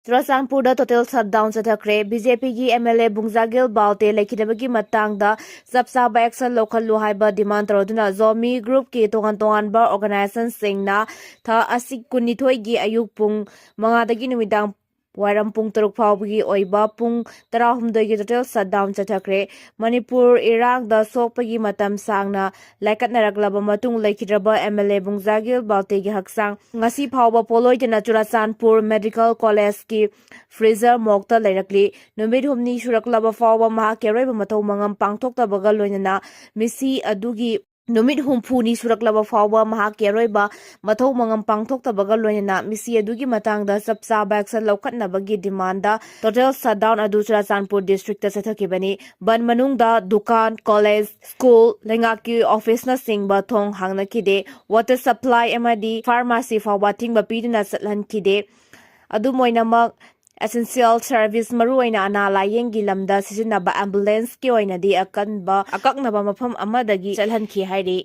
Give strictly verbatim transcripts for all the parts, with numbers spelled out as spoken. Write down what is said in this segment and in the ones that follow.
ꯆꯨꯔꯆꯥꯟꯄꯨꯔꯗ total shutdown ꯆꯠꯊꯈ꯭ꯔꯦ꯫ B J ꯄꯤꯒꯤ M L A ꯕꯨꯡꯖꯥꯒꯤꯜ Valte ꯂꯩꯈꯤꯗꯕꯒꯤ ꯃꯇꯥꯡꯗ ꯆꯞ ꯆꯥꯕ action ꯂꯧꯈꯠꯂꯨ ꯍꯥꯏꯕ demand ꯇꯧꯔꯗꯨꯅ ꯖꯣꯃꯤ groupꯀꯤ ꯇꯣꯉꯥꯟ ꯇꯣꯉꯥꯟꯕ organizationꯁꯤꯡꯅ ꯊꯥ ꯑꯁꯤ ꯀꯨꯟꯅꯤꯊꯣꯏꯒꯤ ꯑꯌꯨꯛ ꯄꯨꯡ ꯃꯉꯥꯗꯒꯤ ꯅꯨꯃꯤꯗꯥꯡ ꯋꯥꯏꯔꯝ ꯄꯨꯡ ꯇꯔꯨꯛ ꯐꯥꯎꯕꯒꯤ ꯑꯣꯏꯕ ꯄꯨꯡ ꯇꯔꯥꯍꯨꯝꯗꯣꯏꯒꯤ total shutdown ꯆꯠꯊꯈ꯭ꯔꯦ꯫ ꯃꯅꯤꯄꯨꯔ ꯏꯔꯥꯡꯗ ꯁꯣꯛꯄꯒꯤ ꯃꯇꯝ ꯁꯥꯡꯅ ꯂꯥꯏꯀꯠꯅꯔꯛꯂꯕ ꯃꯇꯨꯡ ꯂꯩꯈꯤꯗ꯭ꯔꯕ ꯑꯦꯝ ꯑꯦꯜ ꯑꯦ ꯕꯨꯡꯖꯥꯒꯤꯜ ꯕꯥꯜꯇꯦꯒꯤ ꯍꯛꯆꯥꯡ ꯉꯁꯤ ꯐꯥꯎꯕ ꯄꯣꯠꯂꯣꯏꯗꯅ ꯆꯨꯔꯆꯥꯟꯄꯨꯔ ꯃꯦꯗꯤꯀꯦꯜ ꯀꯣꯂꯦꯖꯀꯤ freezer morgueꯇ ꯂꯩꯔꯛꯂꯤ꯫ ꯅꯨꯃꯤꯠ ꯍꯨꯝꯅꯤ ꯁꯨꯔꯛꯂꯕ ꯐꯥꯎꯕ ꯃꯍꯥꯛꯀꯤ ꯑꯔꯣꯏꯕ ꯃꯊꯧ ꯃꯉꯝ ꯄꯥꯡꯊꯣꯛꯇꯕꯒ ꯂꯣꯏꯅꯅ ꯃꯤꯁꯤ ꯑꯗꯨꯒꯤ ꯅꯨꯃꯤꯠ ꯍꯨꯝꯐꯨꯅꯤ ꯁꯨꯔꯛꯂꯕ ꯐꯥꯎꯕ ꯃꯍꯥꯛꯀꯤ ꯑꯔꯣꯏꯕ ꯃꯊꯧ ꯃꯉꯝ ꯄꯥꯡꯊꯣꯛꯇꯕꯒ ꯂꯣꯏꯅꯅ ꯃꯤꯁꯤ ꯑꯗꯨꯒꯤ ꯃꯇꯥꯡꯗ ꯆꯞ ꯆꯥꯕ action ꯂꯧꯈꯠꯅꯕꯒꯤ demandꯗ total shutdown ꯑꯗꯨ ꯆꯨꯔꯆꯥꯟꯄꯨꯔ districtꯇ ꯆꯠꯊꯈꯤꯕꯅꯤ꯫ ꯕꯟ ꯃꯅꯨꯡꯗ ꯗꯨꯀꯥꯟ, ꯀꯣꯂꯦꯖ, ꯁ꯭ꯀꯨꯜ, ꯂꯩꯉꯥꯛꯀꯤ ꯑꯣꯐꯤꯁꯅꯆꯤꯡꯕ ꯊꯣꯡ ꯍꯥꯡꯅꯈꯤꯗꯦ꯫ Water supply ꯑꯃꯗꯤ pharmacy ꯐꯥꯎꯕ ꯑꯊꯤꯡꯕ ꯄꯤꯗꯨꯅ ꯆꯠꯍꯟꯈꯤꯗꯦ꯫ ꯑꯗꯨꯝ ꯑꯣꯏꯅꯃꯛ, essential service, ꯃꯔꯨꯑꯣꯏꯅ ꯑꯅꯥ ꯂꯥꯌꯦꯡꯒꯤ ꯂꯝꯗ ꯁꯤꯖꯤꯟꯅꯕ ambulanceꯀꯤ ꯑꯣꯏꯅꯗꯤ ꯑꯀꯟꯕ, ꯑꯀꯛꯅꯕ ꯃꯐꯝ ꯑꯃꯗꯒꯤ ꯆꯠꯍꯟꯈꯤ ꯍꯥꯏꯔꯤ꯫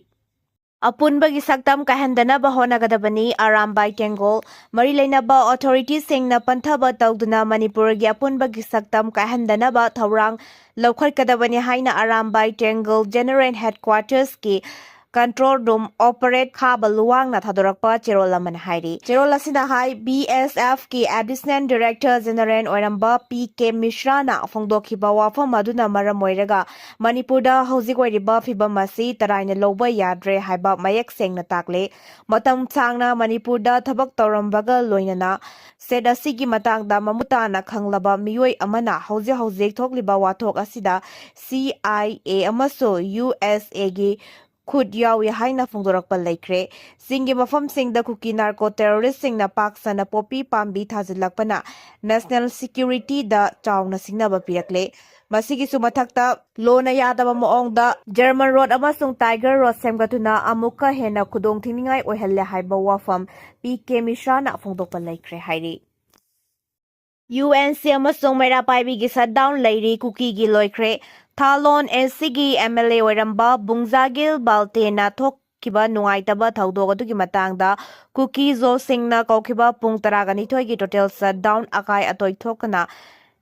ꯑꯄꯨꯟꯕꯒꯤ ꯁꯛꯇꯝ ꯀꯥꯏꯍꯟꯗꯅꯕ ꯍꯣꯠꯅꯒꯗꯕꯅꯤ, ꯑꯔꯥꯝꯕꯥꯏ ꯇꯦꯡꯒꯣꯜ꯫ ꯃꯔꯤ ꯂꯩꯅꯕ authorityꯁꯤꯡꯅ ꯄꯟꯊꯕ ꯇꯧꯗꯨꯅ ꯃꯅꯤꯄꯨꯔꯒꯤ ꯑꯄꯨꯟꯕꯒꯤ ꯁꯛꯇꯝ ꯀꯥꯏꯍꯟꯗꯅꯕ ꯊꯧꯔꯥꯡ ꯂꯧꯈꯠꯀꯗꯕꯅꯤ ꯍꯥꯏꯅ Arambai ꯇꯦꯡꯒꯣꯜ General Headquartersꯀꯤ control room operate ꯈꯥꯕ ꯂꯨꯋꯥꯡꯅ ꯊꯥꯗꯣꯔꯛꯄ ꯆꯦꯔꯣꯜ ꯑꯃꯅ ꯍꯥꯏꯔꯤ꯫ ꯆꯦꯔꯣꯜ ꯑꯁꯤꯅ ꯍꯥꯏ, B S Fꯀꯤ Additional Director General ꯑꯣꯏꯔꯝꯕ P K ꯃꯤꯁ꯭ꯔꯥꯅ ꯐꯣꯡꯗꯣꯛꯈꯤꯕ ꯋꯥꯐꯝ ꯑꯗꯨꯅ ꯃꯔꯝ ꯑꯣꯏꯔꯒ ꯃꯅꯤꯄꯨꯔꯗ ꯍꯧꯖꯤꯛ ꯑꯣꯏꯔꯤꯕ ꯐꯤꯚꯝ ꯑꯁꯤ ꯇꯔꯥꯏꯅ ꯂꯧꯕ ꯌꯥꯗ꯭ꯔꯦ ꯍꯥꯏꯕ ꯃꯌꯦꯛ ꯁꯦꯡꯅ ꯇꯥꯛꯂꯦ꯫ ꯃꯇꯝ ꯁꯥꯡꯅ ꯃꯅꯤꯄꯨꯔꯗ ꯊꯕꯛ ꯇꯧꯔꯝꯕꯒ ꯂꯣꯏꯅꯅ state ꯑꯁꯤꯒꯤ ꯃꯇꯥꯡꯗ ꯃꯃꯨꯠ ꯇꯥꯅ ꯈꯪꯂꯕ ꯃꯤꯑꯣꯏ ꯑꯃꯅ ꯍꯧꯖꯤꯛ ꯍꯧꯖꯤꯛ ꯊꯣꯛꯂꯤꯕ ꯋꯥꯊꯣꯛ ꯑꯁꯤꯗ C I A ꯑꯃꯁꯨꯡ U S Aꯒꯤ ꯈꯨꯠ ꯌꯥꯎꯏ ꯍꯥꯏꯅ ꯐꯣꯡꯗꯣꯔꯛꯄ ꯂꯩꯈ꯭ꯔꯦ꯫ ꯆꯤꯡꯒꯤ ꯃꯐꯝꯁꯤꯡꯗ ꯀꯨꯀꯤ narco terroristꯁꯤꯡꯅ ꯄꯥꯛ ꯁꯟꯅ ꯄꯣꯄꯤ ꯄꯥꯝꯕꯤ ꯊꯥꯖꯤꯜꯂꯛꯄꯅ national securityꯗ ꯆꯥꯎꯅ ꯁꯤꯡꯅꯕ ꯄꯤꯔꯛꯂꯦ꯫ ꯃꯁꯤꯒꯤꯁꯨ ꯃꯊꯛꯇ ꯂꯣꯅ ꯌꯥꯗꯕ ꯃꯑꯣꯡꯗ German road ꯑꯃꯁꯨꯡ Tiger Road ꯁꯦꯝꯒꯠꯇꯨꯅ ꯑꯃꯨꯛꯀ ꯍꯦꯟꯅ ꯈꯨꯗꯣꯡ ꯊꯤꯅꯤꯡꯉꯥꯏ ꯑꯣꯏꯍꯜꯂꯦ ꯍꯥꯏꯕ ꯋꯥꯐꯝ P K ꯃꯤꯁ꯭ꯔꯥꯅ ꯐꯣꯡꯗꯣꯛꯄ ꯂꯩꯈ꯭ꯔꯦ ꯍꯥꯏꯔꯤ꯫ U N C ꯑꯃꯁꯨꯡ ꯃꯩꯔꯥ ꯄꯥꯏꯕꯤꯒꯤ shutdown ꯂꯩꯔꯤ, ꯀꯨꯀꯤꯒꯤ ꯂꯣꯏꯈ꯭ꯔꯦ꯫ ꯊꯥꯂꯣꯟ N Cꯒꯤ M L A ꯑꯣꯏꯔꯝꯕ ꯕꯨꯡꯖꯥꯒꯤꯜ ꯕꯥꯜꯇꯦꯅ ꯊꯣꯛ-, ꯊꯣꯛꯈꯤꯕ ꯅꯨꯡꯉꯥꯏꯇꯕ ꯊꯧꯗꯣꯛ ꯑꯗꯨꯒꯤ ꯃꯇꯥꯡꯗ ꯀꯨꯀꯤ ꯖꯣꯁꯤꯡꯅ ꯀꯧꯈꯤꯕ ꯄꯨꯡ ꯇꯔꯥꯒ ꯅꯤꯊꯣꯏꯒꯤ total shutdown ꯑꯀꯥꯏ ꯑꯇꯣꯏ ꯊꯣꯛꯇꯅ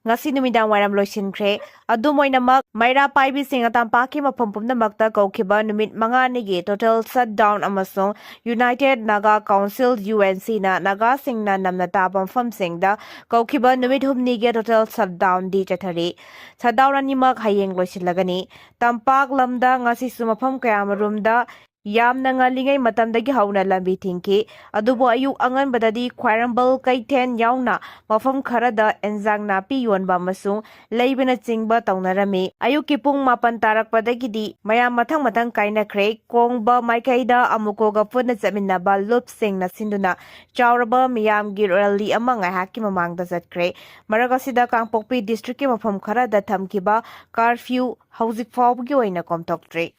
ꯉꯁꯤ ꯅꯨꯃꯤꯗꯥꯡ ꯋꯥꯏꯔꯝ ꯂꯣꯏꯁꯤꯟꯈ꯭ꯔꯦ꯫ ꯑꯗꯨꯝ ꯑꯣꯏꯅꯃꯛ, ꯃꯩꯔꯥ ꯄꯥꯏꯕꯤꯁꯤꯡꯅ ꯇꯝꯄꯥꯛꯀꯤ ꯃꯐꯝ ꯄꯨꯝꯅꯃꯛꯇ ꯀꯧꯈꯤꯕ ꯅꯨꯃꯤꯠ ꯃꯉꯥꯅꯤꯒꯤ total shutdown ꯑꯃꯁꯨꯡ United Naga Council, UNC, ꯅ ꯅꯥꯒꯥꯁꯤꯡꯅ ꯅꯝꯅ ꯇꯥꯕ ꯃꯐꯝꯁꯤꯡꯗ ꯀꯧꯈꯤꯕ ꯅꯨꯃꯤꯠ ꯍꯨꯝꯅꯤꯒꯤ total shutdown ꯗꯤ ꯆꯠꯊꯔꯤ꯫ Shutdown ꯑꯅꯤꯃꯛ ꯍꯌꯦꯡ ꯂꯣꯏꯁꯤꯜꯂꯒꯅꯤ꯫ ꯇꯝꯄꯥꯛ ꯂꯝꯗ ꯉꯁꯤꯁꯨ ꯃꯐꯝ ꯀꯌꯥꯃꯔꯨꯝꯗ ꯌꯥꯝꯅ ꯉꯜꯂꯤꯉꯩ ꯃꯇꯝꯗꯒꯤ ꯍꯧꯅ ꯂꯝꯕꯤ ꯊꯤꯡꯈꯤ꯫ ꯑꯗꯨꯕꯨ ꯑꯌꯨꯛ ꯑꯉꯟꯕꯗꯗꯤ ꯈ꯭ꯋꯥꯏꯔꯝꯕꯟ ꯀꯩꯊꯦꯜ ꯌꯥꯎꯅ ꯃꯐꯝ ꯈꯔꯗ ꯑꯦꯟꯖꯥꯡ ꯅꯥꯄꯤ ꯌꯣꯟꯕ ꯑꯃꯁꯨꯡ ꯂꯩꯕꯅꯆꯤꯡꯕ ꯇꯧꯅꯔꯝꯃꯤ꯫ ꯑꯌꯨꯛꯀꯤ ꯄꯨꯡ ꯃꯥꯄꯟ ꯇꯥꯔꯛꯄꯗꯒꯤꯗꯤ ꯃꯌꯥꯝ ꯃꯊꯪ ꯃꯊꯪ ꯀꯥꯏꯅꯈ꯭ꯔꯦ꯫ ꯀꯣꯡꯕ ꯃꯥꯏꯀꯩꯗ ꯑꯃꯨꯀꯣꯒ ꯄꯨꯟꯅ ꯆꯠꯃꯤꯟꯅꯕ ꯂꯨꯞꯁꯤꯡꯅ ꯁꯤꯟꯗꯨꯅ ꯆꯥꯎꯔꯕ ꯃꯤꯌꯥꯝꯒꯤ rally ꯑꯃ ꯉꯥꯏꯍꯥꯛꯀꯤ ꯃꯃꯥꯡꯗ ꯆꯠꯈ꯭ꯔꯦ꯫ ꯃꯔꯛ ꯑꯁꯤꯗ ꯀꯥꯡꯄꯣꯛꯄꯤ district ꯀꯤ ꯃꯐꯝ ꯈꯔꯗ ꯊꯝꯈꯤꯕ curfew ꯍꯧꯖꯤꯛ ꯐꯥꯎꯕꯒꯤ ꯑꯣꯏꯅ ꯀꯣꯝꯊꯣꯛꯇ꯭ꯔꯤ꯫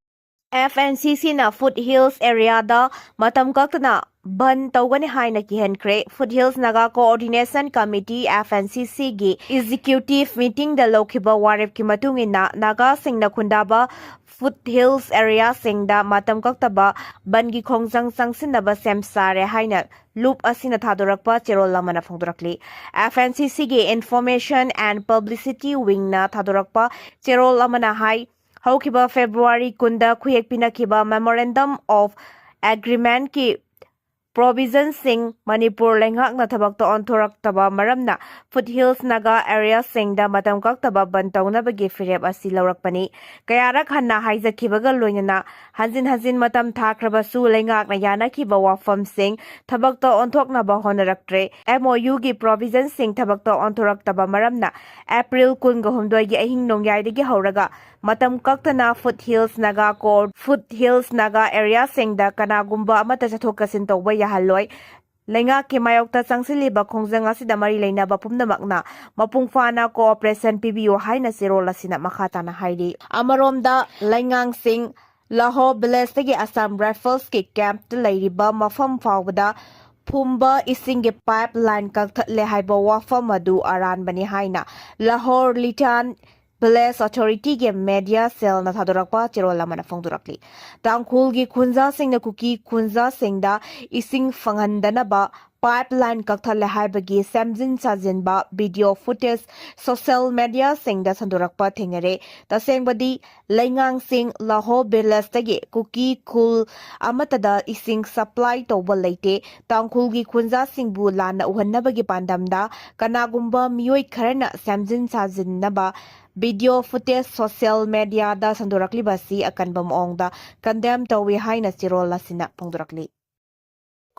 F N C C ꯅ Foothills area ꯗ ꯃꯇꯝ ꯀꯛꯇꯅ ꯕꯟ ꯇꯧꯒꯅꯤ ꯍꯥꯏꯅ ꯀꯤꯍꯟꯈ꯭ꯔꯦ꯫ Foothills Naga Coordination Committee, F N C C ꯒꯤ executive meeting ꯗ ꯂꯧꯈꯤꯕ ꯋꯥꯔꯦꯞꯀꯤ ꯃꯇꯨꯡ ꯏꯟꯅ, ꯅꯥꯒꯥꯁꯤꯡꯅ ꯈꯨꯟꯗꯥꯕ foothills area ꯁꯤꯡꯗ ꯃꯇꯝ ꯀꯛꯇꯕ ꯕꯟꯒꯤ ꯈꯣꯡꯖꯪ ꯆꯪꯁꯤꯟꯅꯕ ꯁꯦꯝ ꯁꯥꯔꯦ ꯍꯥꯏꯅ ꯂꯨꯞ ꯑꯁꯤꯅ ꯊꯥꯗꯣꯔꯛꯄ ꯆꯦꯔꯣꯜ ꯑꯃꯅ ꯐꯣꯡꯗꯣꯔꯛꯂꯤ꯫ F N C C ꯒꯤ Information and Publicity Wing ꯅ ꯊꯥꯗꯣꯔꯛꯄ ꯆꯦꯔꯣꯜ ꯑꯃꯅ ꯍꯥꯏ, ꯍꯧꯈꯤꯕ February ꯀꯨꯟꯗ ꯈꯨꯌꯦꯛ ꯄꯤꯅꯈꯤꯕ Memorandum of Agreement ꯀꯤ provision ꯁꯤꯡ ꯃꯅꯤꯄꯨꯔ ꯂꯩꯉꯥꯛꯅ ꯊꯕꯛꯇ ꯑꯣꯟꯊꯣꯔꯛꯇꯕ ꯃꯔꯝꯅ Foothills Naga area ꯁꯤꯡꯗ ꯃꯇꯝ ꯀꯛꯇꯕ ꯕꯟ ꯇꯧꯅꯕꯒꯤ ꯐꯤꯔꯦꯞ ꯑꯁꯤ ꯂꯧꯔꯛꯄꯅꯤ꯫ ꯀꯌꯥꯔꯛ ꯍꯟꯅ ꯍꯥꯏꯖꯈꯤꯕꯒ ꯂꯣꯏꯅꯅ ꯍꯟꯖꯤꯟ ꯍꯟꯖꯤꯟ ꯃꯇꯝ ꯊꯥꯈ꯭ꯔꯕꯁꯨ ꯂꯩꯉꯥꯛꯅ ꯌꯥꯅꯈꯤꯕ ꯋꯥꯐꯝꯁꯤꯡ ꯊꯕꯛꯇ ꯑꯣꯟꯊꯣꯛꯅꯕ ꯍꯣꯠꯅꯔꯛꯇ꯭ꯔꯦ꯫ M O U ꯒꯤ provision ꯁꯤꯡ ꯊꯕꯛꯇ ꯑꯣꯟꯊꯣꯔꯛꯇꯕ ꯃꯔꯝꯅ April ꯀꯨꯟꯒ ꯍꯨꯝꯗꯣꯏꯒꯤ ꯑꯍꯤꯡ ꯅꯣꯡꯌꯥꯏꯗꯒꯤ ꯍꯧꯔꯒ ꯃꯇꯝ ꯀꯛꯇꯅ Foothills Naga core, Foothills Naga area ꯁꯤꯡꯗ ꯀꯅꯥꯒꯨꯝꯕ ꯑꯃꯠꯇ ꯆꯠꯊꯣꯛ ꯆꯠꯁꯤꯟ ꯇꯧꯕ ꯌꯥꯍꯜꯂꯣꯏ꯫ ꯂꯩꯉꯥꯛꯀꯤ ꯃꯥꯌꯣꯛꯇ ꯆꯪꯁꯤꯜꯂꯤꯕ ꯈꯣꯡꯖꯪ ꯑꯁꯤꯗ ꯃꯔꯤ ꯂꯩꯅꯕ ꯄꯨꯝꯅꯃꯛꯅ ꯃꯄꯨꯡ ꯐꯥꯅ cooperation ꯄꯤꯕꯤꯌꯨ ꯍꯥꯏꯅ ꯆꯦꯔꯣꯜ ꯑꯁꯤꯅ ꯃꯈꯥ ꯇꯥꯅ ꯍꯥꯏꯔꯤ꯫ ꯑꯃꯔꯣꯝꯗ, ꯂꯩꯉꯥꯡꯁꯤꯡ ꯂꯥꯍꯣꯔ village ꯇꯒꯤ Assam Rifles ꯀꯤ camp ꯇ ꯂꯩꯔꯤꯕ ꯃꯐꯝ ꯐꯥꯎꯕꯗ ꯐꯨꯝꯕ ꯏꯁꯤꯡꯒꯤ pipe line ꯀꯛꯊꯠꯂꯦ ꯍꯥꯏꯕ ꯋꯥꯐꯝ ꯑꯗꯨ ꯑꯔꯥꯟꯕꯅꯤ ꯍꯥꯏꯅ ꯂꯥꯍꯣꯔ Lieutenant Village Authority-ꯒꯤ media cell-ꯅ ꯊꯥꯗꯣꯔꯛꯄ ꯆꯦꯔꯣꯜ ꯑꯃꯅ ꯐꯣꯡꯗꯣꯔꯛꯂꯤ꯫ ꯇꯥꯡꯈꯨꯜꯒꯤ ꯈꯨꯟꯖꯥꯁꯤꯡꯅ ꯀꯨꯀꯤ ꯈꯨꯟꯖꯥꯁꯤꯡꯗ ꯏꯁꯤꯡ ꯐꯪꯍꯟꯗꯅꯕ pipeline ꯀꯛꯊꯠꯂꯦ ꯍꯥꯏꯕꯒꯤ ꯁꯦꯝꯖꯤꯟ ꯁꯥꯖꯤꯟꯕ video footage social media-ꯁꯤꯡꯗ ꯁꯟꯗꯣꯔꯛꯄ ꯊꯦꯡꯅꯔꯦ꯫ ꯇꯁꯦꯡꯕꯗꯤ, ꯂꯩꯉꯥꯡꯁꯤꯡ ꯂꯥꯍꯣ Village-ꯇꯒꯤ ꯀꯨꯀꯤ ꯈꯨꯜ ꯑꯃꯠꯇꯗ ꯏꯁꯤꯡ supply ꯇꯧꯕ ꯂꯩꯇꯦ꯫ ꯇꯥꯡꯈꯨꯜꯒꯤ ꯈꯨꯟꯖꯥꯁꯤꯡꯕꯨ ꯂꯥꯟꯅ ꯎꯍꯟꯅꯕꯒꯤ ꯄꯥꯟꯗꯝꯗ ꯀꯅꯥꯒꯨꯝꯕ ꯃꯤꯑꯣꯏ ꯈꯔꯅ ꯁꯦꯝꯖꯤꯟ ꯁꯥꯖꯤꯟꯅꯕ video footage social media-ꯗ ꯁꯟꯗꯣꯔꯛꯂꯤꯕ ꯑꯁꯤ ꯑꯀꯟꯕ ꯃꯑꯣꯡꯗ condemn ꯇꯧꯏ ꯍꯥꯏꯅ ꯆꯦꯔꯣꯜ ꯑꯁꯤꯅ ꯐꯣꯡꯗꯣꯔꯛꯂꯤ꯫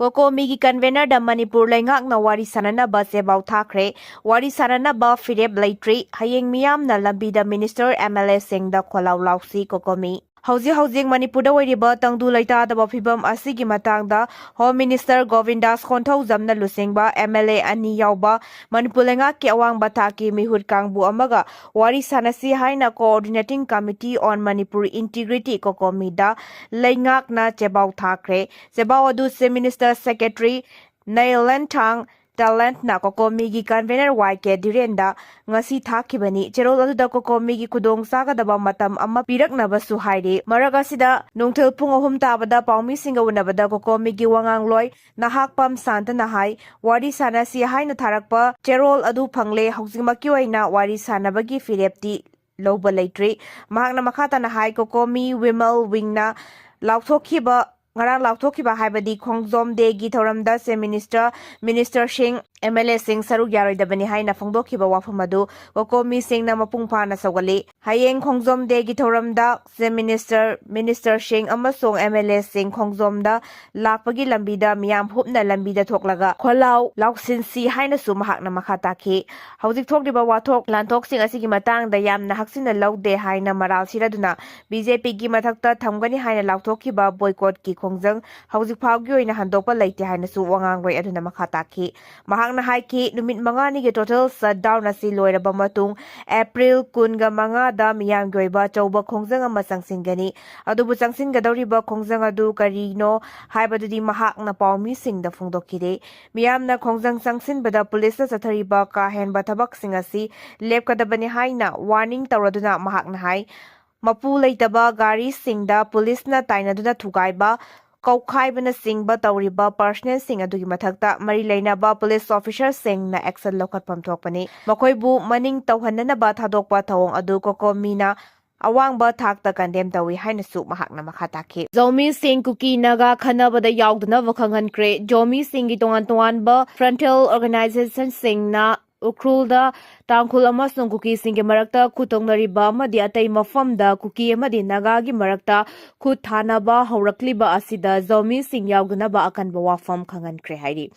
ꯀꯣꯀꯣꯃꯤꯒꯤ convener-ꯗ ꯃꯅꯤꯄꯨꯔ ꯂꯩꯉꯥꯛꯅ ꯋꯥꯔꯤ ꯁꯥꯟꯅꯅꯕ ꯆꯦꯕꯥꯎ ꯊꯥꯈ꯭ꯔꯦ꯫ ꯋꯥꯔꯤ ꯁꯥꯟꯅꯅꯕ ꯐꯤꯔꯦꯞ ꯂꯩꯇ꯭ꯔꯤ꯫ ꯍꯌꯦꯡ ꯃꯤꯌꯥꯝꯅ ꯂꯝꯕꯤꯗ Minister, M L A-ꯁꯤꯡꯗ ꯈꯣꯜꯂꯥꯎ ꯂꯥꯎꯁꯤ, ꯀꯣꯀꯣꯃꯤ꯫ ꯍꯧꯖꯤꯛ ꯍꯧꯖꯤꯛ ꯃꯅꯤꯄꯨꯔꯗ ꯑꯣꯏꯔꯤꯕ ꯇꯪꯗꯨ ꯂꯩꯇꯥꯗꯕ ꯐꯤꯕꯝ ꯑꯁꯤꯒꯤ ꯃꯇꯥꯡꯗ Home Minister ꯒꯣꯕꯤꯟꯗꯥꯁ ꯀꯣꯟꯊꯧꯖꯝꯅ ꯂꯨꯆꯤꯡꯕ M L A ꯑꯅꯤ ꯌꯥꯎꯕ ꯃꯅꯤꯄꯨꯔ ꯂꯩꯉꯥꯛꯀꯤ ꯑꯋꯥꯡꯕ ꯊꯥꯛꯀꯤ ꯃꯤꯍꯨꯠ ꯀꯥꯡꯕꯨ ꯑꯃꯒ ꯋꯥꯔꯤ ꯁꯥꯟꯅꯁꯤ ꯍꯥꯏꯅ Coordinating Committee on Manipur Integrity, ꯀꯣꯀꯣꯃꯤꯗ ꯂꯩꯉꯥꯛꯅ ꯆꯦꯕꯥꯎ ꯊꯥꯈ꯭ꯔꯦ꯫ ꯆꯦꯕꯥꯎ ꯑꯗꯨ Chief Minister Secretary ꯅꯩꯂꯦꯟꯊꯥꯡ ꯇꯦꯂꯦꯟꯠꯅ ꯀꯣꯀꯣꯃꯤꯒꯤ convener Y K ꯙꯤꯔꯦꯟꯗ ꯉꯁꯤ ꯊꯥꯈꯤꯕꯅꯤ꯫ ꯆꯦꯔꯣꯜ ꯑꯗꯨꯗ ꯀꯣꯀꯣꯃꯤꯒꯤ ꯈꯨꯗꯣꯡ ꯆꯥꯒꯗꯕ ꯃꯇꯝ ꯑꯃ ꯄꯤꯔꯛꯅꯕꯁꯨ ꯍꯥꯏꯔꯤ꯫ ꯃꯔꯛ ꯑꯁꯤꯗ ꯅꯨꯡꯊꯤꯜ ꯄꯨꯡ ꯑꯍꯨꯝ ꯇꯥꯕꯗ ꯄꯥꯎꯃꯤꯁꯤꯡꯒ ꯎꯅꯕꯗ ꯀꯣꯀꯣꯃꯤꯒꯤ ꯋꯥꯉꯥꯡꯂꯣꯏ ꯅꯍꯥꯛꯄꯝ ꯁꯥꯟꯇꯅ ꯍꯥꯏ, ꯋꯥꯔꯤ ꯁꯥꯟꯅꯁꯤ ꯍꯥꯏꯅ ꯊꯥꯔꯛꯄ ꯆꯦꯔꯣꯜ ꯑꯗꯨ ꯐꯪꯂꯦ꯫ ꯍꯧꯖꯤꯛꯃꯛꯀꯤ ꯑꯣꯏꯅ ꯋꯥꯔꯤ ꯁꯥꯟꯅꯕꯒꯤ ꯐꯤꯔꯦꯞꯇꯤ ꯂꯧꯕ ꯂꯩꯇ꯭ꯔꯤ꯫ ꯃꯍꯥꯛꯅ ꯃꯈꯥ ꯇꯥꯅ ꯍꯥꯏ, ꯀꯣꯀꯣꯃꯤ Women Wing-ꯅ ꯂꯥꯎꯊꯣꯛꯈꯤꯕ, ꯉꯔꯥꯡ ꯂꯥꯎꯊꯣꯛꯈꯤꯕ ꯍꯥꯏꯕꯗꯤ ꯈꯣꯡꯖꯣꯝ Day-ꯒꯤ ꯊꯧꯔꯝꯗ Chief Minister, Minister-ꯁꯤꯡ, M L A-ꯁꯤꯡ ꯁꯔꯨꯛ ꯌꯥꯔꯣꯏꯗꯕꯅꯤ ꯍꯥꯏꯅ ꯐꯣꯡꯗꯣꯛꯈꯤꯕ ꯋꯥꯐꯝ ꯑꯗꯨ ꯀꯣꯀꯣꯃꯤꯁꯤꯡꯅ ꯃꯄꯨꯡ ꯐꯥꯅ ꯁꯧꯒꯠꯂꯤ꯫ ꯍꯌꯦꯡ ꯈꯣꯡꯖꯣꯝ Day-ꯒꯤ ꯊꯧꯔꯝꯗ Chief Minister, Minister-ꯁꯤꯡ ꯑꯃꯁꯨꯡ M L A-ꯁꯤꯡ ꯈꯣꯡꯖꯣꯝꯗ ꯂꯥꯛꯄꯒꯤ ꯂꯝꯕꯤꯗ ꯃꯤꯌꯥꯝ ꯍꯨꯞꯅ ꯂꯝꯕꯤꯗ ꯊꯣꯛꯂꯒ ꯈꯣꯜꯂꯥꯎ ꯂꯥꯎꯁꯤꯟꯁꯤ ꯍꯥꯏꯅꯁꯨ ꯃꯍꯥꯛꯅ ꯃꯈꯥ ꯇꯥꯈꯤ꯫ ꯍꯧꯖꯤꯛ ꯊꯣꯛꯂꯤꯕ ꯋꯥꯊꯣꯛ ꯂꯥꯟꯊꯣꯛꯁꯤꯡ ꯑꯁꯤꯒꯤ ꯃꯇꯥꯡꯗ ꯌꯥꯝꯅ ꯍꯛꯆꯤꯟꯅ ꯂꯧꯗꯦ ꯍꯥꯏꯅ ꯃꯔꯥꯜ ꯁꯤꯔꯗꯨꯅ B J P-ꯒꯤ ꯃꯊꯛꯇ ꯊꯝꯒꯅꯤ ꯍꯥꯏꯅ ꯂꯥꯎꯊꯣꯛꯈꯤꯕ boycott-ꯀꯤ ꯈꯣꯡꯖꯪ ꯍꯧꯖꯤꯛ ꯐꯥꯎꯒꯤ ꯑꯣꯏꯅ ꯍꯟꯗꯣꯛꯄ ꯂꯩꯇꯦ ꯍꯥꯏꯅꯁꯨ ꯋꯥꯉꯥꯡꯂꯣꯏ ꯑꯗꯨꯅ ꯃꯈꯥ ꯇꯥꯈꯤ꯫ ꯃꯍꯥꯛꯅ ꯍꯥꯏꯈꯤ, ꯅꯨꯃꯤꯠ ꯃꯉꯥꯅꯤꯒꯤ total shutdown ꯑꯁꯤ ꯂꯣꯏꯔꯕ ꯃꯇꯨꯡ April ꯀꯨꯟꯒ ꯃꯉꯥꯗ ꯃꯤꯌꯥꯝꯒꯤ ꯑꯣꯏꯕ ꯑꯆꯧꯕ ꯈꯣꯡꯖꯪ ꯑꯃ ꯆꯪꯁꯤꯟꯒꯅꯤ꯫ ꯑꯗꯨꯕꯨ ꯆꯪꯁꯤꯟꯒꯗꯧꯔꯤꯕ ꯈꯣꯡꯖꯪ ꯑꯗꯨ ꯀꯔꯤꯅꯣ ꯍꯥꯏꯕꯗꯨꯗꯤ ꯃꯍꯥꯛꯅ ꯄꯥꯎꯃꯤꯁꯤꯡꯗ ꯐꯣꯡꯗꯣꯛꯈꯤꯗꯦ꯫ ꯃꯤꯌꯥꯝꯅ ꯈꯣꯡꯖꯪ ꯆꯪꯁꯤꯟꯕꯗ ꯄꯨꯂꯤꯁꯅ ꯆꯠꯊꯔꯤꯕ ꯀꯥ ꯍꯦꯟꯕ ꯊꯕꯛꯁꯤꯡ ꯑꯁꯤ ꯂꯦꯞꯀꯗꯕꯅꯤ ꯍꯥꯏꯅ warning ꯇꯧꯔꯗꯨꯅ ꯃꯍꯥꯛꯅ ꯍꯥꯏ, ꯃꯄꯨ ꯂꯩꯇꯕ ꯒꯥꯔꯤꯁꯤꯡꯗ ꯄꯨꯂꯤꯁꯅ ꯇꯥꯏꯅꯗꯨꯅ ꯊꯨꯒꯥꯏꯕ, ꯀꯧꯈꯥꯏꯕꯅꯆꯤꯡꯕ ꯇꯧꯔꯤꯕ personalꯁꯤꯡ ꯑꯗꯨꯒꯤ ꯃꯊꯛꯇ ꯃꯔꯤ ꯂꯩꯅꯕ police officerꯁꯤꯡꯅ action ꯂꯧꯈꯠꯐꯝ ꯊꯣꯛꯄꯅꯤ꯫ ꯃꯈꯣꯏꯕꯨ ꯃꯅꯤꯡ ꯇꯧꯍꯟꯅꯅꯕ ꯊꯥꯗꯣꯛꯄ ꯊꯧꯑꯣꯡ ꯑꯗꯨ COCOMIꯅ ꯑꯋꯥꯡꯕ ꯊꯥꯛꯇ condemn ꯇꯧꯏ ꯍꯥꯏꯅꯁꯨ ꯃꯍꯥꯛꯅ ꯃꯈꯥ ꯇꯥꯈꯤ꯫ ꯖꯧꯃꯤꯁꯤꯡ ꯀꯨꯀꯤ ꯅꯥꯒꯥ ꯈꯟꯅꯕꯗ ꯌꯥꯎꯗꯅꯕ ꯈꯪꯍꯟꯈ꯭ꯔꯦ꯫ ꯖꯧꯃꯤꯁꯤꯡꯒꯤ ꯇꯣꯉꯥꯟ ꯇꯣꯉꯥꯟꯕ frontal organizationꯁꯤꯡꯅ ꯎꯈ꯭ꯔꯨꯜꯗ ꯇꯥꯡꯈꯨꯜ ꯑꯃꯁꯨꯡ ꯀꯨꯀꯤꯁꯤꯡꯒꯤ ꯃꯔꯛꯇ ꯈꯨꯠ ꯊꯣꯛꯅꯔꯤꯕ ꯑꯃꯗꯤ ꯑꯇꯩ ꯃꯐꯝꯗ ꯀꯨꯀꯤ ꯑꯃꯗꯤ ꯅꯥꯒꯥꯒꯤ ꯃꯔꯛꯇ ꯈꯨꯠ ꯊꯥꯅꯕ ꯍꯧꯔꯛꯂꯤꯕ ꯑꯁꯤꯗ ꯖꯧꯃꯤꯁꯤꯡ ꯌꯥꯎꯗꯅꯕ ꯑꯀꯟꯕ ꯋꯥꯐꯝ ꯈꯪꯍꯟꯈ꯭ꯔꯦ ꯍꯥꯏꯔꯤ꯫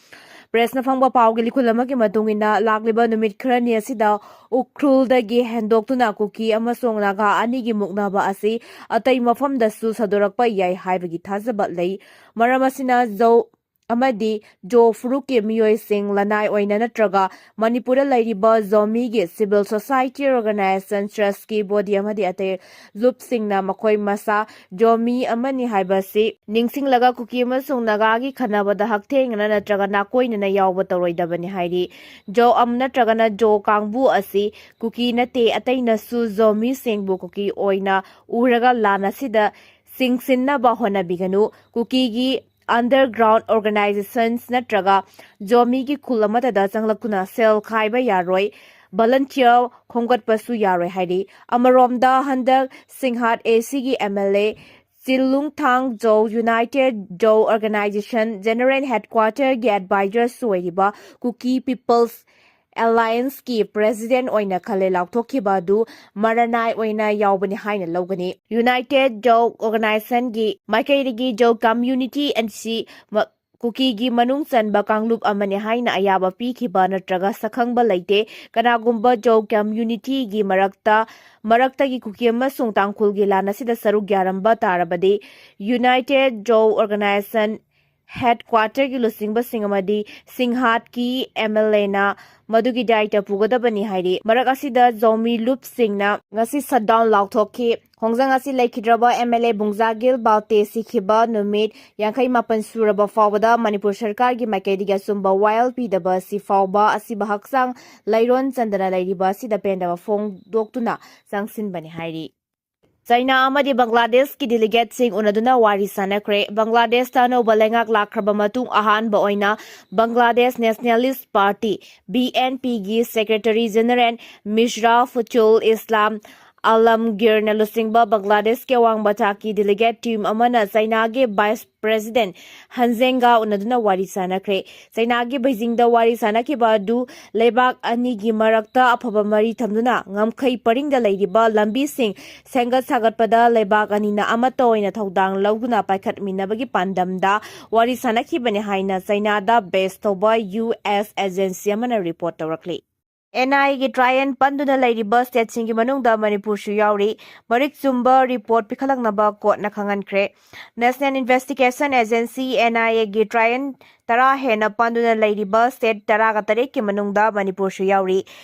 Pressꯅ ꯐꯪꯕ ꯄꯥꯎꯒꯤ ꯂꯤꯈꯨꯜ ꯑꯃꯒꯤ ꯃꯇꯨꯡ ꯏꯟꯅ, ꯂꯥꯛꯂꯤꯕ ꯅꯨꯃꯤꯠ ꯈꯔꯅꯤ ꯑꯁꯤꯗ ꯎꯈ꯭ꯔꯨꯜꯗꯒꯤ ꯍꯦꯟꯗꯣꯛꯇꯨꯅ ꯀꯨꯀꯤ ꯑꯃꯁꯨꯡ ꯅꯥꯒꯥ ꯑꯅꯤꯒꯤ ꯃꯨꯛꯅꯕ ꯑꯁꯤ ꯑꯇꯩ ꯃꯐꯝꯗꯁꯨ ꯁꯟꯗꯣꯔꯛꯄ ꯌꯥꯏ ꯍꯥꯏꯕꯒꯤ ꯊꯥꯖꯕ ꯂꯩ꯫ ꯃꯔꯝ ꯑꯁꯤꯅ ꯖꯧ ꯑꯃꯗꯤ ꯖꯣ ꯐꯨꯔꯨꯞꯀꯤ ꯃꯤꯑꯣꯏꯁꯤꯡ ꯂꯅꯥꯏ ꯑꯣꯏꯅ ꯅꯠꯇ꯭ꯔꯒ ꯃꯅꯤꯄꯨꯔꯗ ꯂꯩꯔꯤꯕ ꯖꯣꯃꯤꯒꯤ civil society organization, trustꯀꯤ body ꯑꯃꯗꯤ ꯑꯇꯩ ꯂꯨꯞꯁꯤꯡꯅ ꯃꯈꯣꯏ ꯃꯁꯥ ꯖꯣꯃꯤ ꯑꯃꯅꯤ ꯍꯥꯏꯕꯁꯤ ꯅꯤꯡꯁꯤꯡꯂꯒ ꯀꯨꯀꯤ ꯑꯃꯁꯨꯡ ꯅꯥꯒꯥꯒꯤ ꯈꯟꯅꯕꯗ ꯍꯛꯊꯦꯡꯅꯅ ꯅꯠꯇ꯭ꯔꯒ ꯅꯥꯀꯣꯏꯅꯅ ꯌꯥꯎꯕ ꯇꯧꯔꯣꯏꯗꯕꯅꯤ ꯍꯥꯏꯔꯤ꯫ ꯖꯣ ꯑꯃ ꯅꯠꯇ꯭ꯔꯒꯅ ꯖꯣ ꯀꯥꯡꯕꯨ ꯑꯁꯤ ꯀꯨꯀꯤ ꯅꯠꯇꯦ, ꯑꯇꯩꯅꯁꯨ ꯖꯣꯃꯤꯁꯤꯡꯕꯨ ꯀꯨꯀꯤ ꯑꯣꯏꯅ ꯎꯔꯒ ꯂꯥꯟ ꯑꯁꯤꯗ ꯆꯤꯡꯁꯤꯟꯅꯕ ꯍꯣꯠꯅꯕꯤꯒꯅꯨ꯫ ꯀꯨꯀꯤꯒꯤ underground organizations ꯅꯠꯇ꯭ꯔꯒ ꯖꯣꯃꯤꯒꯤ ꯈꯨꯜ ꯑꯃꯠꯇꯗ ꯆꯪꯂꯛꯇꯨꯅ ꯁꯦꯜ ꯈꯥꯏꯕ ꯌꯥꯔꯣꯏ, volunteer ꯈꯣꯝꯒꯠꯄꯁꯨ ꯌꯥꯔꯣꯏ ꯍꯥꯏꯔꯤ꯫ ꯑꯃꯔꯣꯝꯗ, ꯍꯟꯗꯛ ꯁꯤꯡꯍꯥꯠ ACꯒꯤ MLA ꯆꯤꯜꯂꯨꯡꯊꯥꯡ ꯖꯧ United Zhou Organization General Headquarterꯒꯤ advisorꯁꯨ ꯑꯣꯏꯔꯤꯕ Kuki People's Allianceꯀꯤ president ꯑꯣꯏꯅ ꯈꯜꯂꯦ ꯂꯥꯎꯊꯣꯛꯈꯤꯕ ꯑꯗꯨ ꯃꯔꯅꯥꯏ ꯑꯣꯏꯅ ꯌꯥꯎꯕꯅꯤ ꯍꯥꯏꯅ ꯂꯧꯒꯅꯤ꯫ United Zhou Organizationꯒꯤ ꯃꯥꯏꯀꯩꯗꯒꯤ ꯖꯧ community ꯑꯁꯤ ꯃ-, ꯀꯨꯀꯤꯒꯤ ꯃꯅꯨꯡ ꯆꯟꯕ ꯀꯥꯡꯂꯨꯞ ꯑꯃꯅꯤ ꯍꯥꯏꯅ ꯑꯌꯥꯕ ꯄꯤꯈꯤꯕ ꯅꯠꯇ꯭ꯔꯒ ꯁꯛꯈꯪꯕ ꯂꯩꯇꯦ꯫ ꯀꯅꯥꯒꯨꯝꯕ ꯖꯧ ꯀꯝꯃ꯭ꯌꯨꯅꯤꯇꯤꯒꯤ ꯃꯔꯛꯇ, ꯃꯔꯛꯇꯒꯤ ꯀꯨꯀꯤ ꯑꯃꯁꯨꯡ ꯇꯥꯡꯈꯨꯜꯒꯤ ꯂꯥꯟ ꯑꯁꯤꯗ ꯁꯔꯨꯛ ꯌꯥꯔꯝꯕ ꯇꯥꯔꯕꯗꯤ, ꯌꯨꯅꯥꯏꯇꯦꯗ ꯖꯧ ꯑꯣꯔꯒꯅꯥꯏꯖꯦꯁꯟ ꯍꯦꯗꯀ꯭ꯋꯥꯇꯔꯒꯤ ꯂꯨꯆꯤꯡꯕꯁꯤꯡ ꯑꯃꯗꯤ ꯁꯤꯡꯍꯥꯠꯀꯤ ꯑꯦꯝ ꯑꯦꯜ ꯑꯦꯅ ꯃꯗꯨꯒꯤ ꯗꯥꯏꯇ ꯄꯨꯒꯗꯕꯅꯤ ꯍꯥꯏꯔꯤ꯫ ꯃꯔꯛ ꯑꯁꯤꯗ ꯖꯧꯃꯤ ꯂꯨꯞꯁꯤꯡꯅ ꯉꯁꯤ ꯁꯠꯗꯥꯎꯟ ꯂꯥꯎꯊꯣꯛꯈꯤ꯫ ꯈꯣꯡꯖꯪ ꯑꯁꯤ ꯂꯩꯈꯤꯗ꯭ꯔꯕ ꯑꯦꯝ ꯑꯦꯜ ꯑꯦ ꯕꯨꯡꯖꯥꯒꯤꯜ ꯕꯥꯜꯇꯦ ꯁꯤꯈꯤꯕ ꯅꯨꯃꯤꯠ ꯌꯥꯡꯈꯩ ꯃꯥꯄꯟ ꯁꯨꯔꯕ ꯐꯥꯎꯕꯗ ꯃꯅꯤꯄꯨꯔ ꯁꯔꯀꯥꯔꯒꯤ ꯃꯥꯏꯀꯩꯗꯒꯤ ꯑꯆꯨꯝꯕ ꯋꯥꯌꯦꯜ ꯄꯤꯗꯕ ꯑꯁꯤ ꯐꯥꯎꯕ ꯑꯁꯤꯕ ꯍꯛꯆꯥꯡ ꯂꯩꯔꯣꯟ ꯆꯟꯗꯅ ꯂꯩꯔꯤꯕ ꯑꯁꯤꯗ ꯄꯦꯟꯗꯕ ꯐꯣꯡꯗꯣꯛꯇꯨꯅ ꯆꯪꯁꯤꯟꯕꯅꯤ ꯍꯥꯏꯔꯤ꯫ ꯆꯥꯏꯅꯥ ꯑꯃꯗꯤ ꯕꯪꯒ꯭ꯂꯥꯗꯦꯁꯀꯤ ꯗꯦꯂꯤꯒꯦꯠꯁꯤꯡ ꯎꯅꯗꯨꯅ ꯋꯥꯔꯤ ꯁꯥꯟꯅꯈ꯭ꯔꯦ꯫ ꯕꯪꯒ꯭ꯂꯥꯗꯦꯁꯇ ꯑꯅꯧꯕ ꯂꯩꯉꯥꯛ ꯂꯥꯛꯈ꯭ꯔꯕ ꯃꯇꯨꯡ ꯑꯍꯥꯟꯕ ꯑꯣꯏꯅ Bangladesh nationalist party, B N ꯄꯤꯒꯤ ꯁꯦꯀ꯭ꯔꯦꯇꯔꯤ ꯖꯦꯅꯔꯦꯜ ꯃꯤꯁ꯭ꯔꯥ ꯐꯨꯆꯨꯜ ꯏꯁꯂꯥꯝ ꯑꯂꯝꯒꯤꯔꯅ ꯂꯨꯆꯤꯡꯕ ꯕꯪꯒ꯭ꯂꯥꯗꯦꯁꯀꯤ ꯑꯋꯥꯡꯕ ꯊꯥꯛꯀꯤ ꯗꯦꯂꯤꯒꯦꯠ ꯇꯤꯝ ꯑꯃꯅ ꯆꯥꯏꯅꯥꯒꯤ ꯚꯥꯏꯁ ꯄ꯭ꯔꯦꯁꯤꯗꯦꯟꯠ ꯍꯟ ꯖꯦꯡꯒ ꯎꯅꯗꯨꯅ ꯋꯥꯔꯤ ꯁꯥꯟꯅꯈ꯭ꯔꯦ꯫ ꯆꯥꯏꯅꯥꯒꯤ ꯕꯩꯖꯤꯡꯗ ꯋꯥꯔꯤ ꯁꯥꯟꯅꯈꯤꯕ ꯑꯗꯨ ꯂꯩꯕꯥꯛ ꯑꯅꯤꯒꯤ ꯃꯔꯛꯇ ꯑꯐꯕ ꯃꯔꯤ ꯊꯝꯗꯨꯅ ꯉꯝꯈꯩ ꯄꯔꯤꯡꯗ ꯂꯩꯔꯤꯕ ꯂꯝꯕꯤꯁꯤꯡ ꯁꯦꯝꯒꯠ ꯁꯥꯒꯠꯄꯗ ꯂꯩꯕꯥꯛ ꯑꯅꯤꯅ ꯑꯃꯠꯇ ꯑꯣꯏꯅ ꯊꯧꯗꯥꯡ ꯂꯧꯗꯨꯅ ꯄꯥꯏꯈꯠꯃꯤꯟꯅꯕꯒꯤ ꯄꯥꯟꯗꯝꯗ ꯋꯥꯔꯤ ꯁꯥꯟꯅꯈꯤꯕꯅꯤ ꯍꯥꯏꯅ ꯆꯥꯏꯅꯥꯗ ꯕꯦꯁ ꯇꯧꯕ ꯌꯨ ꯑꯦꯁ ꯑꯦꯖꯦꯟꯁꯤ ꯑꯃꯅ ꯔꯤꯄꯣꯔꯠ ꯇꯧꯔꯛꯂꯤ꯫ ꯑꯦꯟ ꯑꯥꯏ ꯑꯦꯒꯤ ꯇ꯭ꯔꯥꯌꯦꯜ ꯄꯟꯗꯨꯅ ꯂꯩꯔꯤꯕ ꯁ꯭ꯇꯦꯠꯁꯤꯡꯒꯤ ꯃꯅꯨꯡꯗ ꯃꯅꯤꯄꯨꯔꯁꯨ ꯌꯥꯎꯔꯤ꯫ ꯃꯔꯤꯛ ꯆꯨꯝꯕ ꯔꯤꯄꯣꯔꯠ ꯄꯤꯈꯠꯂꯛꯅꯕ ꯀꯣꯔꯠꯅ ꯈꯪꯍꯟꯈ꯭ꯔꯦ꯫ National investigation agency, N I ꯑꯦꯒꯤ ꯇ꯭ꯔꯥꯌꯦꯜ ꯇꯔꯥ ꯍꯦꯟꯅ ꯄꯟꯗꯨꯅ ꯂꯩꯔꯤꯕ ꯁ꯭ꯇꯦꯠ ꯇꯔꯥꯒ ꯇꯔꯦꯠꯀꯤ ꯃꯅꯨꯡꯗ ꯃꯅꯤꯄꯨꯔꯁꯨ ꯌꯥꯎꯔꯤ꯫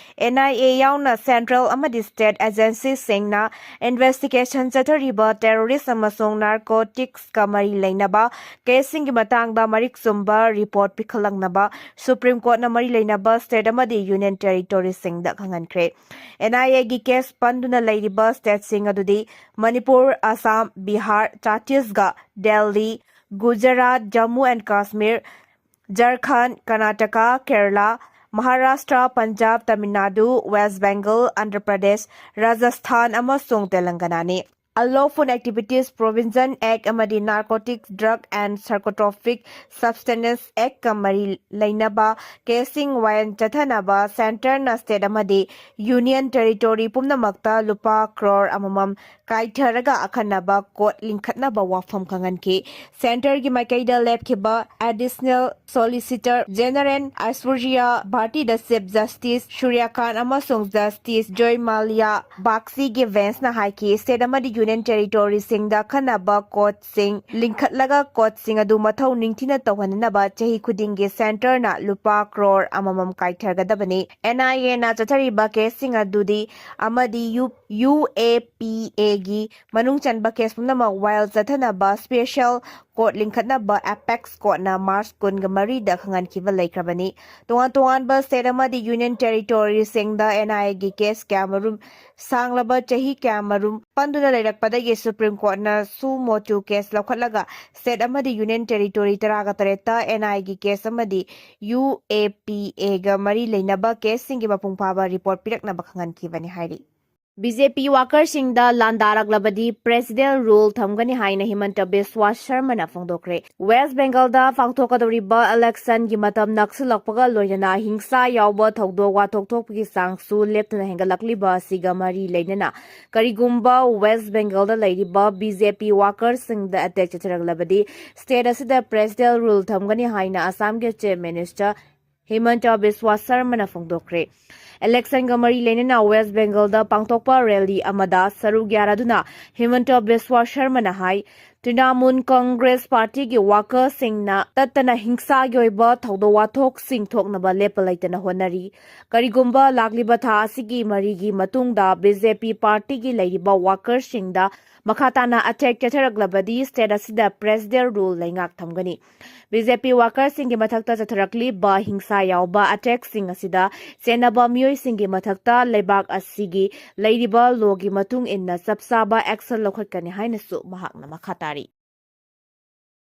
ꯑꯦꯟ ꯑꯥꯏ ꯑꯦ ꯌꯥꯎꯅ ꯁꯦꯟꯇ꯭ꯔꯦꯜ ꯑꯃꯗꯤ ꯁ꯭ꯇꯦꯠ ꯑꯦꯖꯦꯟꯁꯤꯁꯤꯡꯅ ꯏꯟꯚꯦꯁꯇꯤꯒꯦꯁꯟ ꯆꯠꯊꯔꯤꯕ ꯇꯦꯔꯣꯔꯤꯁ ꯑꯃꯁꯨꯡ ꯅꯥꯔꯀꯣꯇꯤꯛꯁꯀ ꯃꯔꯤ ꯂꯩꯅꯕ ꯀꯦꯁꯁꯤꯡꯒꯤ ꯃꯇꯥꯡꯗ ꯃꯔꯤꯛ ꯆꯨꯝꯕ ꯔꯤꯄꯣꯔꯠ ꯄꯤꯈꯠꯂꯛꯅꯕ ꯁꯨꯄ꯭ꯔꯤꯝ ꯀꯣꯔꯠꯅ ꯃꯔꯤ ꯂꯩꯅꯕ ꯁ꯭ꯇꯦꯠ ꯑꯃꯗꯤ ꯌꯨꯅꯤꯌꯟ ꯇꯦꯔꯤꯇꯣꯔꯤꯁꯤꯡꯗ ꯈꯪꯍꯟꯈ꯭ꯔꯦ꯫ ꯑꯦꯟ ꯑꯥꯏ ꯑꯦꯒꯤ ꯀꯦꯁ ꯄꯟꯗꯨꯅ ꯂꯩꯔꯤꯕ ꯁ꯭ꯇꯦꯠꯁꯤꯡ ꯑꯗꯨꯗꯤ Manipur, Assam, Bihar, ꯆꯇꯤꯁꯒ, Delhi, Gujarat, Jammu and Kashmir, Jharkhand, Karnataka, Kerala, Maharashtra, Punjab, Tamil Nadu, west Bengal, Andhra Pradesh, Rajasthan ꯑꯃꯁꯨꯡ ꯇꯦꯂꯪꯒꯅꯥꯅꯤ꯫ Unlawful Activities Prevention Act ꯑꯃꯗꯤ Narcotics, Drug and Psychotropic Substances Act ꯀ ꯃꯔꯤ ꯂꯩꯅꯕ ꯀꯦꯁꯁꯤꯡ ꯋꯥꯌꯦꯜ ꯆꯠꯊꯅꯕ ꯁꯦꯟꯇꯔꯅ ꯁ꯭ꯇꯦꯠ ꯑꯃꯗꯤ ꯌꯨꯅꯤꯌꯟ ꯇꯦꯔꯤꯇꯣꯔꯤ ꯄꯨꯝꯅꯃꯛꯇ ꯂꯨꯄꯥ ꯀ꯭ꯔꯣꯔ ꯑꯃꯃꯝ ꯀꯥꯏꯊꯔꯒ ꯑꯈꯟꯅꯕ ꯀꯣꯔꯠ ꯂꯤꯡꯈꯠꯅꯕ ꯋꯥꯐꯝ ꯈꯪꯍꯟꯈꯤ꯫ ꯁꯦꯟꯇꯔꯒꯤ ꯃꯥꯏꯀꯩꯗ ꯂꯦꯞꯈꯤꯕ Additional Solicitor General Aishwarya Bharti ꯗ Chief Justice Surya Kant ꯑꯃꯁꯨꯡ Justice Joy Mallya ꯕꯥꯒꯆꯤꯒꯤ ꯕꯦꯟꯁꯅ ꯍꯥꯏꯈꯤ, ꯁ꯭ꯇꯦꯠ ꯑꯃꯗꯤ ꯌꯨꯅꯤꯌꯟ ꯇꯦꯔꯤꯇꯣꯔꯤꯁꯤꯡꯗ ꯑꯈꯟꯅꯕ ꯀꯣꯔꯠꯁꯤꯡ ꯂꯤꯡꯈꯠꯂꯒ ꯀꯣꯔꯠꯁꯤꯡ ꯑꯗꯨ ꯃꯊꯧ ꯅꯤꯡꯊꯤꯅ ꯇꯧꯍꯟꯅꯕ ꯆꯍꯤ ꯈꯨꯗꯤꯡꯒꯤ ꯁꯦꯟꯇꯔꯅ ꯂꯨꯄꯥ ꯀ꯭ꯔꯣꯔ ꯑꯃꯃꯝ ꯀꯥꯏꯊꯒꯗꯕꯅꯤ꯫ ꯑꯦꯟ ꯑꯥꯏ ꯑꯦꯅ ꯆꯠꯊꯔꯤꯕ ꯀꯦꯁꯁꯤꯡ ꯑꯗꯨꯗꯤ ꯑꯃꯗꯤ ꯌꯨ, ꯌꯨ ꯑꯦ ꯄꯤ ꯑꯦꯒꯤ ꯃꯅꯨꯡ ꯆꯟꯕ ꯀꯦꯁ ꯄꯨꯝꯅꯃꯛ ꯋꯥꯌꯦꯜ ꯆꯠꯊꯅꯕ ꯁ꯭ꯄꯦꯁꯦꯜ ꯀꯣꯔꯠ ꯂꯤꯡꯈꯠꯅꯕ ꯑꯦꯄꯦꯛꯁ ꯀꯣꯔꯠꯅ ꯃꯥꯔꯆ ꯀꯨꯟꯒ ꯃꯔꯤꯗ ꯈꯪꯍꯟꯈꯤꯕ ꯂꯩꯈ꯭ꯔꯕꯅꯤ꯫ ꯇꯣꯉꯥꯟ ꯇꯣꯉꯥꯟꯕ ꯁ꯭ꯇꯦꯠ ꯑꯃꯗꯤ ꯌꯨꯅꯤꯌꯟ ꯇꯦꯔꯤꯇꯣꯔꯤꯁꯤꯡꯗ ꯑꯦꯟ ꯑꯥꯏ ꯑꯦꯒꯤ ꯀꯦꯁ ꯀꯌꯥꯃꯔꯨꯝ ꯁꯥꯡꯂꯕ ꯆꯍꯤ ꯀꯌꯥꯃꯔꯨꯝ ꯄꯟꯗꯨꯅ ꯂꯩꯔꯛꯄꯗꯒꯤ ꯁꯨꯄ꯭ꯔꯤꯝ ꯀꯣꯔꯠꯅ ꯁꯨ ꯃꯣꯇꯨ ꯀꯦꯁ ꯂꯧꯈꯠꯂꯒ ꯁ꯭ꯇꯦꯠ ꯑꯃꯗꯤ ꯌꯨꯅꯤꯌꯟ ꯇꯦꯔꯤꯇꯣꯔꯤ ꯇꯔꯥꯒ ꯇꯔꯦꯠꯇ ꯑꯦꯟ ꯑꯥꯏ ꯑꯦꯒꯤ ꯀꯦꯁ ꯑꯃꯗꯤ ꯌꯨ ꯑꯦ ꯄꯤ ꯑꯦꯒ ꯃꯔꯤ ꯂꯩꯅꯕ ꯀꯦꯁꯁꯤꯡꯒꯤ ꯃꯄꯨꯡ ꯐꯥꯕ ꯔꯤꯄꯣꯔꯠ ꯄꯤꯔꯛꯅꯕ ꯈꯪꯍꯟꯈꯤꯕꯅꯤ ꯍꯥꯏꯔꯤ꯫ ꯕꯤ ꯖꯦ ꯄꯤ ꯋꯥꯀꯔꯁꯤꯡꯗ ꯂꯥꯟꯗꯥꯔꯛꯂꯕꯗꯤ ꯄ꯭ꯔꯦꯁꯤꯗꯦꯟ ꯔꯨꯜ ꯊꯝꯒꯅꯤ ꯍꯥꯏꯅ ꯍꯤꯃꯟꯇ ꯕꯤꯁ꯭ꯋꯥ ꯁꯔꯃꯅ ꯐꯣꯡꯗꯣꯛꯈ꯭ꯔꯦ꯫ ꯋꯦꯁ꯭ꯠ ꯕꯦꯡꯒꯜꯗ ꯄꯥꯡꯊꯣꯛꯀꯗꯧꯔꯤꯕ ꯏꯂꯦꯛꯁꯟꯒꯤ ꯃꯇꯝ ꯅꯛꯁꯤꯜꯂꯛꯄꯒ ꯂꯣꯏꯅꯅ ꯍꯤꯡꯁꯥ ꯌꯥꯎꯕ ꯊꯧꯗꯣꯛ ꯋꯥꯊꯣꯛ ꯊꯣꯛꯄꯒꯤ ꯆꯥꯡꯁꯨ ꯂꯦꯞꯇꯅ ꯍꯦꯟꯒꯠꯂꯛꯂꯤꯕ ꯑꯁꯤꯒ ꯃꯔꯤ ꯂꯩꯅꯅ ꯀꯔꯤꯒꯨꯝꯕ ꯋꯦꯁ꯭ꯠ ꯕꯦꯡꯒꯜꯗ ꯂꯩꯔꯤꯕ ꯕꯤ ꯖꯦ ꯄꯤ ꯋꯥꯀꯔꯁꯤꯡꯗ ꯑꯦꯇꯦꯛ ꯆꯠꯊꯔꯛꯂꯕꯗꯤ ꯁ꯭ꯇꯦꯠ ꯑꯁꯤꯗ ꯄ꯭ꯔꯦꯁꯤꯗꯦꯟ ꯔꯨꯜ ꯊꯝꯒꯅꯤ ꯍꯥꯏꯅ ꯑꯁꯥꯝꯒꯤ ꯆꯤꯐ ꯃꯤꯅꯤꯁꯇꯔ ꯍꯤꯃꯟꯇ ꯕꯤꯁ꯭ꯋꯥ ꯁꯔꯃꯅ ꯐꯣꯡꯗꯣꯛꯈ꯭ꯔꯦ꯫ ꯏꯂꯦꯛꯁꯟꯒ ꯃꯔꯤ ꯂꯩꯅꯅ ꯋꯦꯁ꯭ꯠ ꯕꯦꯡꯒꯜꯗ ꯄꯥꯡꯊꯣꯛꯄ ꯔꯦꯂꯤ ꯑꯃꯗ ꯁꯔꯨꯛ ꯌꯥꯔꯗꯨꯅ ꯍꯤꯃꯟꯇ ꯕꯤꯁ꯭ꯋꯥ ꯁꯔꯃꯅ ꯍꯥꯏ, ꯇ꯭ꯔꯤꯅꯥꯃꯨꯜ ꯀꯪꯒ꯭ꯔꯦꯁ ꯄꯥꯔꯇꯤꯒꯤ ꯋꯥꯀꯔꯁꯤꯡꯅ ꯇꯠꯇꯅ ꯍꯤꯡꯁꯥꯒꯤ ꯑꯣꯏꯕ ꯊꯧꯗꯣꯛ ꯋꯥꯊꯣꯛꯁꯤꯡ ꯊꯣꯛꯅꯕ ꯂꯦꯞꯄ ꯂꯩꯇꯅ ꯍꯣꯠꯅꯔꯤ꯫ ꯀꯔꯤꯒꯨꯝꯕ ꯂꯥꯛꯂꯤꯕ ꯊꯥ ꯑꯁꯤꯒꯤ ꯃꯔꯤꯒꯤ ꯃꯇꯨꯡꯗ ꯕꯤ ꯖꯦ ꯄꯤ ꯄꯥꯔꯇꯤꯒꯤ ꯂꯩꯔꯤꯕ ꯋꯥꯀꯔꯁꯤꯡꯗ ꯃꯈꯥ ꯇꯥꯅ ꯑꯦꯇꯦꯛ ꯆꯠꯊꯔꯛꯂꯕꯗꯤ ꯁ꯭ꯇꯦꯠ ꯑꯁꯤꯗ ꯄ꯭ꯔꯦꯁꯤꯗꯦꯟ ꯔꯨꯜ ꯂꯩꯉꯥꯛ ꯊꯝꯒꯅꯤ꯫ ꯕꯤ ꯖꯦ ꯄꯤ ꯋꯥꯀꯔꯁꯤꯡꯒꯤ ꯃꯊꯛꯇ ꯆꯠꯊꯔꯛꯂꯤꯕ ꯍꯤꯡꯁꯥ ꯌꯥꯎꯕ ꯑꯦꯇꯦꯛꯁꯤꯡ ꯑꯁꯤꯗ ꯆꯦꯟꯅꯕ ꯃꯤꯑꯣꯏꯁꯤꯡꯒꯤ ꯃꯊꯛꯇ ꯂꯩꯕꯥꯛ ꯑꯁꯤꯒꯤ ꯂꯩꯔꯤꯕ ꯂꯣꯒꯤ ꯃꯇꯨꯡ ꯏꯟꯅ ꯆꯞ ꯆꯥꯕ ꯑꯦꯛꯁꯟ ꯂꯧꯈꯠꯀꯅꯤ ꯍꯥꯏꯅꯁꯨ ꯃꯍꯥꯛꯅ ꯃꯈꯥ ꯇꯥꯅ